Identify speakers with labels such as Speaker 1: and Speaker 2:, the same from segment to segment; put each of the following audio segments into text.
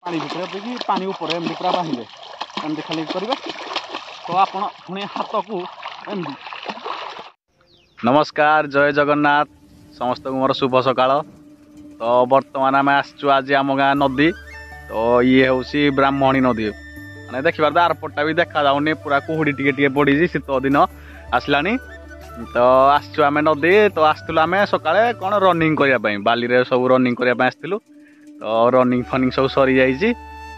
Speaker 1: ପାଣି ଭିତରେ ଦେଇକି ପାଣି ଉପରେ ଏମିତି ପୁରା ବାନ୍ଧିବେ, ଏମିତି ଖାଲି କରିବେ। ତ ଆପଣ ପୁଣି ହାତକୁ ଏମିତି। ନମସ୍କାର, ଜୟ ଜଗନ୍ନାଥ, ସମସ୍ତଙ୍କୁ ମୋର ଶୁଭ ସକାଳ। ତ ବର୍ତ୍ତମାନ ଆମେ ଆସିଛୁ ଆଜି ଆମ ଗାଁ ନଦୀ। ତ ଇଏ ହେଉଛି ବ୍ରାହ୍ମଣୀ ନଦୀ। ମାନେ ଦେଖିବାର ତ ଆରପଟଟା ବି ଦେଖାଯାଉନି, ପୁରା କୁହୁଡ଼ି ଟିକେ ଟିକେ ପଡ଼ିଛି, ଶୀତ ଦିନ ଆସିଲାଣି। ତ ଆସିଛୁ ଆମେ ନଦୀ। ତ ଆସିଥିଲୁ ଆମେ ସକାଳେ କ'ଣ ରନିଂ କରିବା ପାଇଁ, ବାଲିରେ ସବୁ ରନିଂ କରିବା ପାଇଁ ଆସିଥିଲୁ। ତ ରନିଂ ଫନିଂ ସବୁ ସରିଯାଇଛି।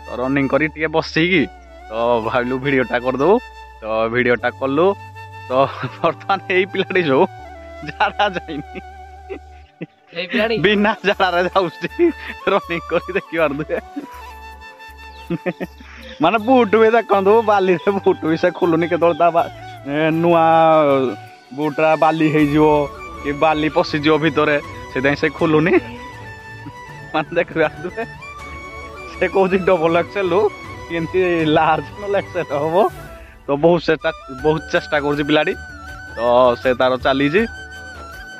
Speaker 1: ତ ରନିଂ କରି ଟିକେ ବସିକି ତ ଭାବିଲୁ ଭିଡ଼ିଓଟା କରିଦେବୁ। ତ ଭିଡ଼ିଓଟା କଲୁ। ତ ବର୍ତ୍ତମାନ ଏଇ ପିଲାଟି ଯୋଉ ଝାଡ଼ା ଯାଇନି, ବିନା ଝାଡ଼ାରେ ଯାଉଛି ରନିଂ କରି, ଦେଖିପାରୁଥିବେ। ମାନେ ବୁଟ ବି ଦେଖନ୍ତୁ, ବାଲିରେ ବୁଟ ବି ସେ ଖୋଲୁନି, କେତେବେଳେ ତା ନୂଆ ବୁଟଟା ବାଲି ହେଇଯିବ କି ବାଲି ପଶିଯିବ ଭିତରେ, ସେଥିପାଇଁ ସେ ଖୋଲୁନି। ମାନେ ଦେଖିପାରୁଥିବେ, ସେ କହୁଛି ଡବଲ ଏକ୍ସେଲ କେମିତି ଲାର୍ଜ ନହେଲେ ଏକ୍ସେଲ ହବ। ତ ବହୁତ ଚେଷ୍ଟା କରୁଛି ପିଲାଟି। ତ ସେ ତାର ଚାଲିଛି।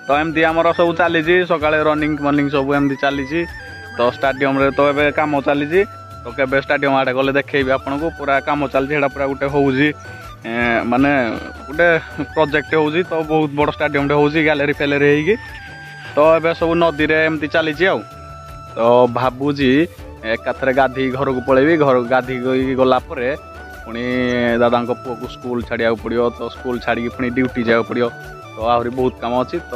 Speaker 1: ତ ଏମିତି ଆମର ସବୁ ଚାଲିଛି, ସକାଳେ ରନିଂ ଫନିଂ ସବୁ ଏମିତି ଚାଲିଛି। ତ ଷ୍ଟାଡିୟମରେ ତ ଏବେ କାମ ଚାଲିଛି। ତ କେବେ ଷ୍ଟାଡିୟମ ଆଡ଼େ ଗଲେ ଦେଖେଇବି ଆପଣଙ୍କୁ, ପୁରା କାମ ଚାଲିଛି। ସେଇଟା ପୁରା ଗୋଟେ ହେଉଛି ମାନେ ଗୋଟେ ପ୍ରୋଜେକ୍ଟ ହେଉଛି। ତ ବହୁତ ବଡ଼ ଷ୍ଟାଡିୟମଟେ ହେଉଛି, ଗ୍ୟାଲେରୀ ଫ୍ୟାଲେରୀ ହେଇକି। ତ ଏବେ ସବୁ ନଦୀରେ ଏମିତି ଚାଲିଛି। ଆଉ ତ ଭାବୁଛି ଏକାଥରେ ଗାଧୋଇ ଘରକୁ ପଳେଇବି। ଘରକୁ ଗାଧୋଇ ଗଲା ପରେ ପୁଣି ଦାଦାଙ୍କ ପୁଅକୁ ସ୍କୁଲ ଛାଡ଼ିବାକୁ ପଡ଼ିବ। ତ ସ୍କୁଲ ଛାଡ଼ିକି ପୁଣି ଡ୍ୟୁଟି ଯିବାକୁ ପଡ଼ିବ। ତ ଆହୁରି ବହୁତ କାମ ଅଛି। ତ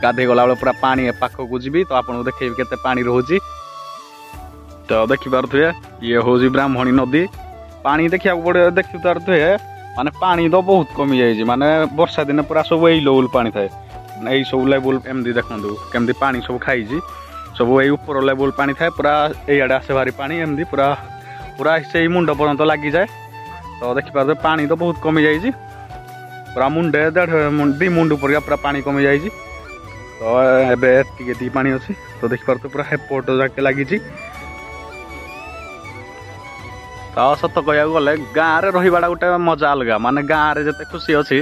Speaker 1: ଗାଧୋଇ ଗଲାବେଳେ ପୁରା ପାଣି ପାଖକୁ ଯିବି, ତ ଆପଣଙ୍କୁ ଦେଖେଇବି କେତେ ପାଣି ରହୁଛି। ତ ଦେଖିପାରୁଥିବେ, ଇଏ ହେଉଛି ବ୍ରାହ୍ମଣୀ ନଦୀ। ପାଣି ଦେଖିବାକୁ ପଡ଼ିବ, ଦେଖିପାରୁଥିବେ ମାନେ ପାଣି ତ ବହୁତ କମିଯାଇଛି। ମାନେ ବର୍ଷା ଦିନେ ପୁରା ସବୁ ଏଇ ଲେବୁଲ ପାଣି ଥାଏ, ମାନେ ଏଇ ସବୁ ଲେବୁଲ ଏମିତି ଦେଖନ୍ତୁ କେମିତି ପାଣି ସବୁ ଖାଇଛି। ସବୁ ଏଇ ଉପର ଲେବୁଲ ପାଣି ଥାଏ, ପୁରା ଏଇଆଡ଼େ ଆସେ ଭାରି ପାଣି, ଏମିତି ପୁରା ପୁରା ସେଇ ମୁଣ୍ଡ ପର୍ଯ୍ୟନ୍ତ ଲାଗିଯାଏ। ତ ଦେଖିପାରୁଥିବେ ପାଣି ତ ବହୁତ କମିଯାଇଛି, ପୁରା ମୁଣ୍ଡେ ଦେଢ଼ ଦୁଇ ମୁଣ୍ଡ ପରିକା ପୁରା ପାଣି କମିଯାଇଛି। ତ ଏବେ ଏତିକି ଏତିକି ପାଣି ଅଛି। ତ ଦେଖିପାରୁଥିବେ ପୁରା ହେପଟ ଯାକେ ଲାଗିଛି। ତ ସତ କହିବାକୁ ଗଲେ ଗାଁରେ ରହିବାଟା ଗୋଟେ ମଜା ଅଲଗା। ମାନେ ଗାଁରେ ଯେତେ ଖୁସି ଅଛି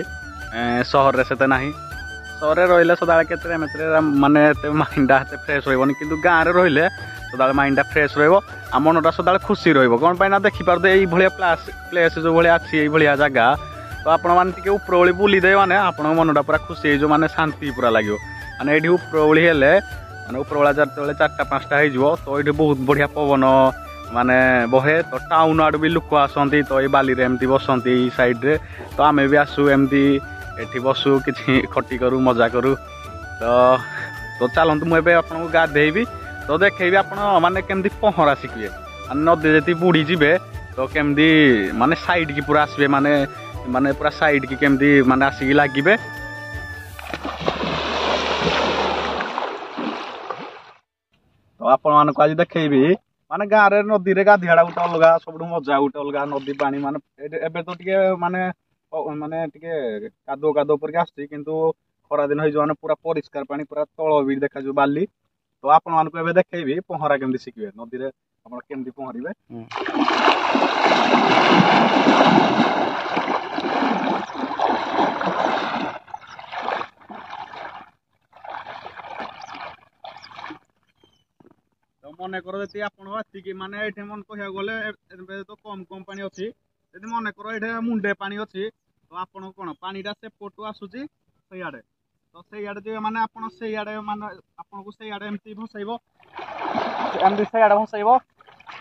Speaker 1: ସହରରେ ସେତେ ନାହିଁ। ସହରରେ ରହିଲେ ସଦାବେଳେ କେତେ ଏମିତିରେ ମାନେ ଏତେ ମାଇଣ୍ଡଟା ଏତେ ଫ୍ରେଶ୍ ରହିବନି, କିନ୍ତୁ ଗାଁରେ ରହିଲେ ସଦାବେଳେ ମାଇଣ୍ଡଟା ଫ୍ରେଶ୍ ରହିବ ଆଉ ମନଟା ସଦାବେଳେ ଖୁସି ରହିବ। କ'ଣ ପାଇଁ ନା ଦେଖିପାରୁଥିବେ ଏଇଭଳିଆ ପ୍ଲେସ୍ ଯେଉଁ ଭଳିଆ ଅଛି, ଏଇଭଳିଆ ଜାଗା। ତ ଆପଣମାନେ ଟିକେ ଉପରଓଳି ବୁଲିଦେବେ, ମାନେ ଆପଣଙ୍କ ମନଟା ପୁରା ଖୁସି ହେଇଯିବ, ମାନେ ଶାନ୍ତି ପୁରା ଲାଗିବ। ମାନେ ଏଇଠି ଉପରଓଳି ହେଲେ, ମାନେ ଉପରବେଳା ଯେତେବେଳେ 4ଟା 5ଟା ହେଇଯିବ, ତ ଏଇଠି ବହୁତ ବଢ଼ିଆ ପବନ ମାନେ ବହେ। ତ ଟାଉନ୍ ଆଡ଼ୁ ବି ଲୋକ ଆସନ୍ତି, ତ ଏଇ ବାଲିରେ ଏମିତି ବସନ୍ତି ଏଇ ସାଇଡ଼୍ରେ। ତ ଆମେ ବି ଆସୁ, ଏମିତି ଏଠି ବସୁ, କିଛି ଖଟି କରୁ, ମଜା କରୁ। ତ ତ ଚାଲନ୍ତୁ ମୁଁ ଏବେ ଆପଣଙ୍କୁ ଗାଧେଇବି, ତ ଦେଖେଇବି ଆପଣ ମାନେ କେମିତି ପହଁରା ଶିଖିବେ। ମାନେ ନଦୀ ଯଦି ବୁଡ଼ିଯିବେ ତ କେମିତି ମାନେ ସାଇଡ଼୍କି ପୁରା ଆସିବେ, ମାନେ ମାନେ ପୁରା ସାଇଡ଼୍କି କେମିତି ମାନେ ଆସିକି ଲାଗିବେ। ତ ଆପଣମାନଙ୍କୁ ଆଜି ଦେଖେଇବି ମାନେ ଗାଁରେ ନଦୀରେ ଗାଧୋଇବାଟା ଗୋଟେ ଅଲଗା, ସବୁଠୁ ମଜା ଗୋଟେ ଅଲଗା। ନଦୀ ପାଣି ମାନେ ଏବେ ତ ଟିକେ ମାନେ ମାନେ ଟିକେ କାଦୁଅ କାଦୁଅ ପରିକା ଆସୁଛି, କିନ୍ତୁ ଖରାଦିନ ହେଇଯିବ ମାନେ ପୁରା ପରିଷ୍କାର ପାଣି, ପୁରା ତଳ ବି ଦେଖାଯିବ ବାଲି। ତ ଆପଣମାନଙ୍କୁ ଏବେ ଦେଖେଇବି ପହଁରା କେମିତି ଶିଖିବେ, ନଦୀରେ ଆପଣ କେମିତି ପହଁରିବେ। ମନେକର ଯଦି ଆପଣ ଏତିକି ମାନେ ଏଇଠି ମନେ କହିବାକୁ ଗଲେ ଏବେ ତ କମ୍ କମ୍ ପାଣି ଅଛି, ଯଦି ମନେକର ଏଇଠି ମୁଣ୍ଡେ ପାଣି ଅଛି, ତ ଆପଣ କ'ଣ ପାଣିଟା ସେପଟୁ ଆସୁଛି ସେଇଆଡ଼େ, ତ ସେଇଆଡ଼େ ଯିବେ ମାନେ ଆପଣ ସେଇଆଡ଼େ ମାନେ ଆପଣଙ୍କୁ ସେଇଆଡ଼େ ଏମିତି ଭସେଇବ, ଏମିତି ସେଇଆଡ଼େ ଭସେଇବ।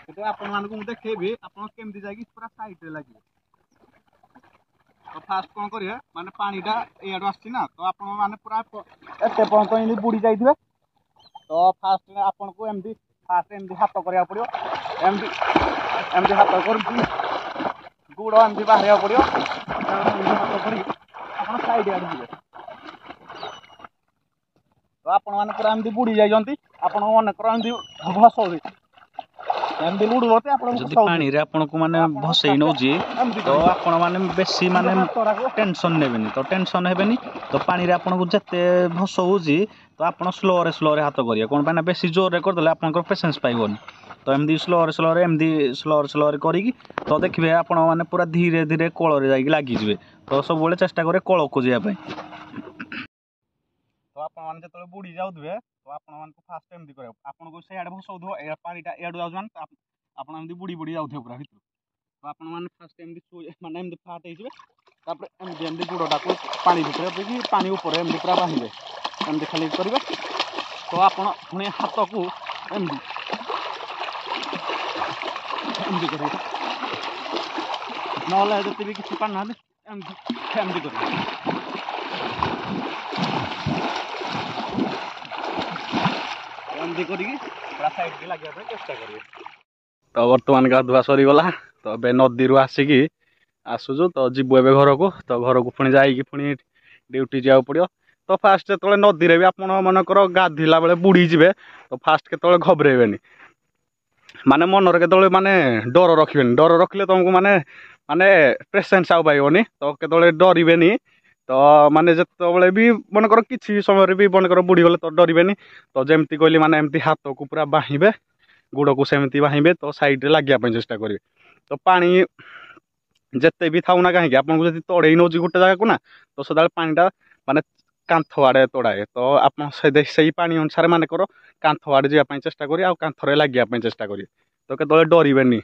Speaker 1: କିନ୍ତୁ ଆପଣମାନଙ୍କୁ ମୁଁ ଦେଖେଇବି ଆପଣ କେମିତି ଯାଇକି ପୁରା ସାଇଡ଼୍ରେ ଲାଗିବେ। ତ ଫାଷ୍ଟ କ'ଣ କରିବେ, ମାନେ ପାଣିଟା ଏଇଆଡ଼ୁ ଆସୁଛି ନା, ତ ଆପଣ ମାନେ ପୁରା ଏତେ ପର୍ଯ୍ୟନ୍ତ ଏମିତି ବୁଡ଼ି ଯାଇଥିବେ। ତ ଫାଷ୍ଟ ଆପଣଙ୍କୁ ଏମିତି ଫାଷ୍ଟ ଏମିତି ହାତ କରିବାକୁ ପଡ଼ିବ, ଏମିତି ଏମିତି ହାତ କରିକି ଗୋଡ଼ ଏମିତି ବାହାରିବାକୁ ପଡ଼ିବ। ଏମିତି ହାତ କରିକି ଆପଣ ସାଇଡ଼୍ ଆଡ଼େ ଯିବେ। ତ ଆପଣମାନେ ପୁରା ଏମିତି ବୁଡ଼ି ଯାଇଛନ୍ତି, ଆପଣଙ୍କୁ ମନେକର ଏମିତି ଭସଉଛି, ଏମିତି ବୁଡ଼ୁଛନ୍ତି ଆପଣଙ୍କୁ
Speaker 2: ଯଦି ପାଣିରେ ଆପଣଙ୍କୁ ମାନେ ଭସେଇ ନେଉଛି, ତ ଆପଣମାନେ ବେଶୀ ମାନେ ଟେନସନ୍ ନେବେନି। ତ ଟେନସନ୍ ହେବେନି। ତ ପାଣିରେ ଆପଣଙ୍କୁ ଯେତେ ଭସଉଛି, ତ ଆପଣ ସ୍ଲୋରେ ସ୍ଲୋରେ ହାତ କରିବେ। କ'ଣ ପାଇଁ ନା ବେଶୀ ଜୋରରେ କରିଦେଲେ ଆପଣଙ୍କର ପେସେନ୍ସ ପାଇବନି। ତ ଏମିତି ସ୍ଲୋରେ ସ୍ଲୋରେ ଏମିତି ସ୍ଲୋରେ ସ୍ଲୋରେ କରିକି ତ ଦେଖିବେ ଆପଣ ମାନେ ପୁରା ଧୀରେ ଧୀରେ କଳରେ ଯାଇକି ଲାଗିଯିବେ। ତ ସବୁବେଳେ ଚେଷ୍ଟା କରିବେ କଳକୁ ଯିବା ପାଇଁ।
Speaker 1: ତ ଆପଣମାନେ ଯେତେବେଳେ ବୁଡ଼ି ଯାଉଥିବେ, ତ ଆପଣମାନଙ୍କୁ ଫାଷ୍ଟ ଏମିତି କରିବାକୁ, ଆପଣଙ୍କୁ ସେଇଆଡ଼େ ଭସଉଥିବ, ଏ ପାଣିଟା ଏଆଡ଼ୁ ଯାଉଛି ମାନେ ଆପଣ ଏମିତି ବୁଡ଼ି ବୁଡ଼ି ଯାଉଥିବେ ପୁରା ଭିତରୁ। ତ ଆପଣମାନେ ଫାଷ୍ଟ ଏମିତି ଶୋଇ, ମାନେ ଏମିତି ଫ୍ଲାଟ୍ ହେଇଯିବେ, ତାପରେ ଏମିତି ଏମିତି ଗୋଡ଼ଟାକୁ ପାଣି ଭିତରେ ରଖିକି ପାଣି ଉପରେ ଏମିତି ପୁରା ବାହିବେ, ଏମିତି ଖାଲି କରିବେ। ତ ଆପଣ ପୁଣି ହାତକୁ ଏମିତି ଏମିତି କରିବେ, ନହେଲେ ଯଦି ବି କିଛି ପାରୁନାହାନ୍ତି ଏମିତି ଏମିତି କରିବେ। ଏମିତି କରିକି ପୁରା ସାଇଡ଼୍କି ଲାଗିବା ପାଇଁ ଚେଷ୍ଟା କରିବେ। ତ ବର୍ତ୍ତମାନ ଗାଧୁଆ ସରିଗଲା। ତ ଏବେ ନଦୀରୁ ଆସିକି ଆସୁଛୁ, ତ ଯିବୁ ଏବେ ଘରକୁ। ତ ଘରକୁ ପୁଣି ଯାଇକି ପୁଣି ଡ୍ୟୁଟି ଯିବାକୁ ପଡ଼ିବ। ତ ଫାଷ୍ଟ ଯେତେବେଳେ ନଦୀରେ ବି ଆପଣ ମନେକର ଗାଧୋଇଲା ବେଳେ ବୁଡ଼ିଯିବେ, ତ ଫାଷ୍ଟ କେତେବେଳେ ଘବରେଇବେନି, ମାନେ ମନରେ କେତେବେଳେ ମାନେ ଡର ରଖିବେନି। ଡର ରଖିଲେ ତୁମକୁ ମାନେ ମାନେ ପେସେନ୍ସ ଆଉ ପାଇବନି। ତ କେତେବେଳେ ଡରିବେନି। ତ ମାନେ ଯେତେବେଳେ ବି ମନେକର କିଛି ବି ସମୟରେ ବି ମନେକର ବୁଡ଼ିଗଲେ ତ ଡରିବେନି। ତ ଯେମିତି କହିଲି, ମାନେ ଏମିତି ହାତକୁ ପୁରା ବାହିବେ, ଗୋଡ଼କୁ ସେମିତି ବାହିବେ, ତ ସାଇଡ଼୍ରେ ଲାଗିବା ପାଇଁ ଚେଷ୍ଟା କରିବେ। ତ ପାଣି ଯେତେ ବି ଥାଉ ନା କାହିଁକି, ଆପଣଙ୍କୁ ଯଦି ତଡ଼େଇ ନେଉଛି ଗୋଟେ ଜାଗାକୁ ନା, ତ ସଦାବେଳେ ପାଣିଟା ମାନେ କାନ୍ଥ ଆଡ଼େ ତଡ଼ାଏ। ତ ଆପଣ ସେଇ ପାଣି ଅନୁସାରେ ମାନେକର କାନ୍ଥ ଆଡ଼େ ଯିବା ପାଇଁ ଚେଷ୍ଟା କରିବେ ଆଉ କାନ୍ଥରେ ଲାଗିବା ପାଇଁ ଚେଷ୍ଟା କରିବେ। ତ କେତେବେଳେ ଡରିବେନି।